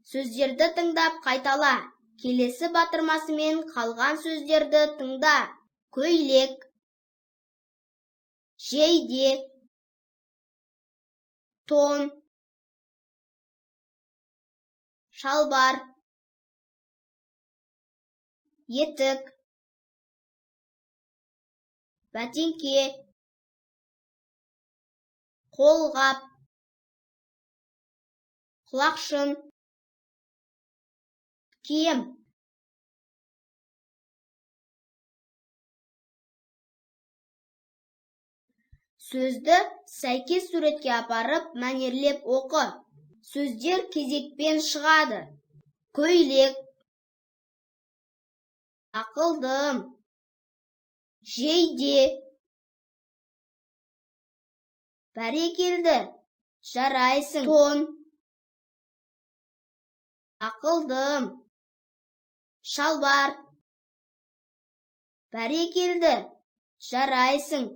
Сөздерді тыңдап қайтала. Келесі батырмасымен қалған сөздерді тыңда. Көйлек, жейде, тон, шалбар, етік, бәтеңке, қолғап, құлақшын, киім. Сөзді сәйкес суретке апарып, мәнерлеп оқы. Сөздер кезекпен шығады. Көйлек, ақылдым, жейде, бәрекелді, жарайсың, тон, ақылдым, шалбар, бәрекелді, жарайсың,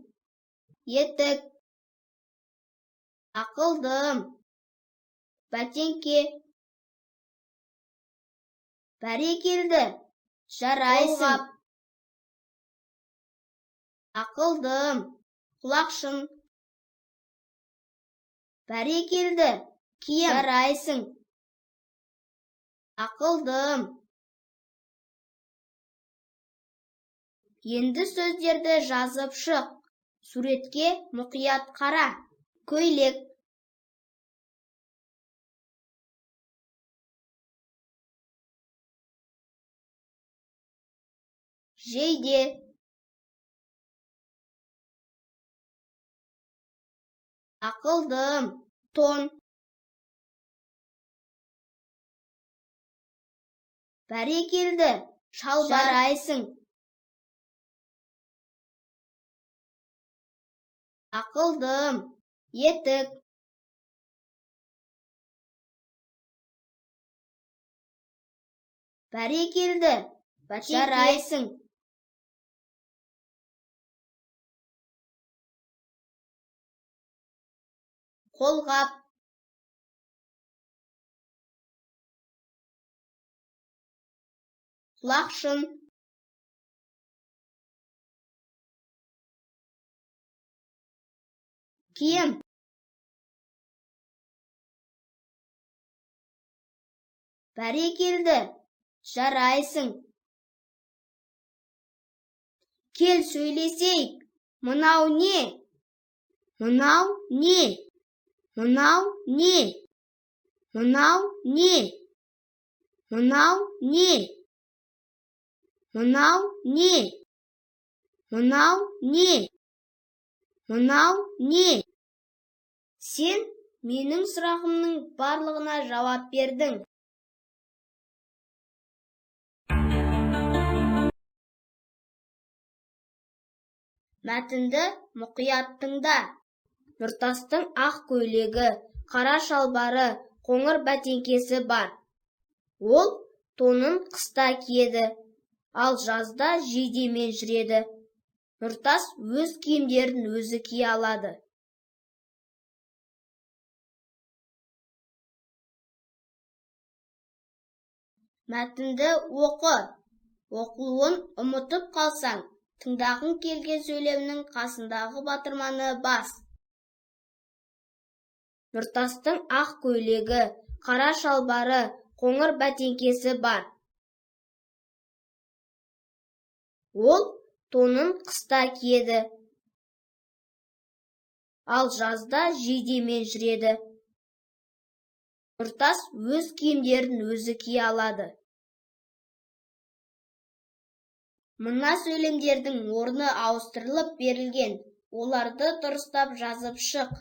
етік, ақылдым, бәтеңке, бәрекелді, жарайсың, ақылдым, құлақшын, бәрекелді, киім, жарайсың, ақылдым. Енді сөздерді жазып шық. Суретке мұқият қара. Көйлек, жейде, ақылдым, тон, бәрекелді, шалбар, жарайсың, ақылдым, етік, бәрекелді, жарайсың, қолғап, құлақшын, киім. Бәрекелді, жарайсың. Кел сөйлесейік. Мынау не? Мынау не? Мынау не? Мынау не? Мынау не? Мынау не? Мынау не? Мынау не? Сен менің сұрағымның барлығына жауап бердің. Мәтінді мұқият тыңда. Нұртастың ақ көйлегі, қара шалбары, қоңыр бәтеңкесі бар. Ол тонын қыста киеді, ал жазда жейдемен жүреді. Нұртас өз киімдерін өзі кие алады. Мәтінді оқы. Оқылуын ұмытып қалсаң, тыңдағың келген сөйлемнің қасындағы батырманы бас. Нұртастың ақ көйлегі, қара шалбары, қоңыр бәтеңкесі бар. Ол тонын қыста киеді, ал жазда жейдемен жүреді. Нұртас өз киімдерін өзі кие алады. Мына сөйлемдердің орны ауыстырылып берілген. Оларды дұрыстап жазып шық.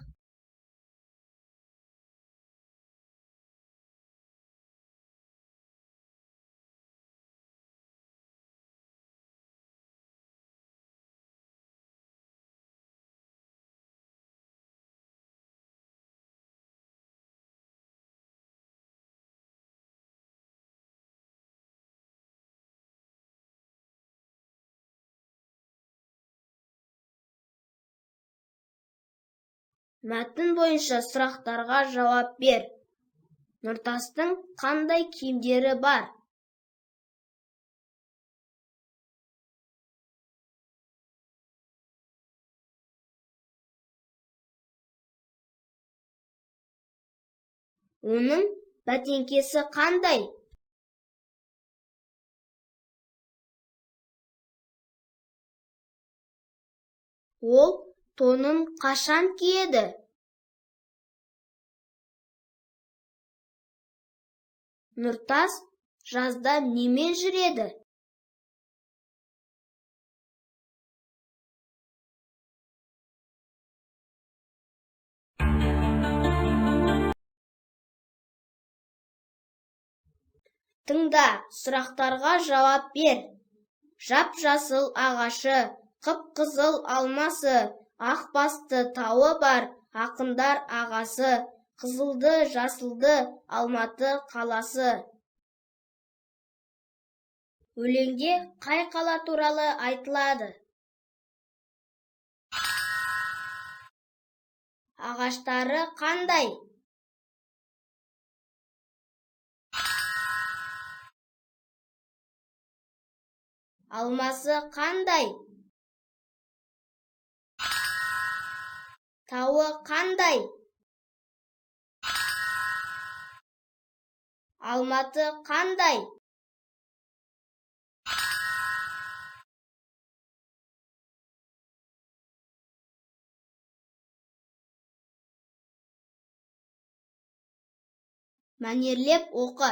Мәтін бойынша сұрақтарға жауап бер. Нұртастың қандай киімдері бар? Оның бәтеңкесі қандай? Ол тонын қашан киеді? Нұртас жазда немен жүреді? Тыңда, сұрақтарға жауап бер. Жап-жасыл ағашы, қып-қызыл алмасы, ақ басты тауы бар, ақындар ағасы, қызылды, жасылды Алматы қаласы. Өлеңде қай қала туралы айтылады? Ағаштары қандай? Алмасы қандай? Тауы қандай? Алматы қандай? Мәнерлеп оқы.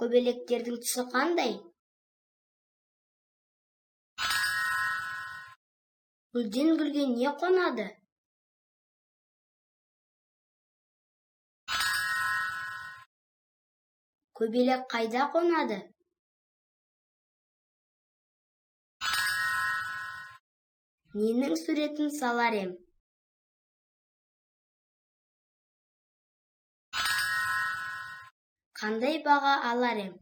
Көбелектердің түсі қандай? Гүлден гүлге не қонады? Көбелек қайда қонады? Ненің суретін салар ем? Қандай баға алар ем?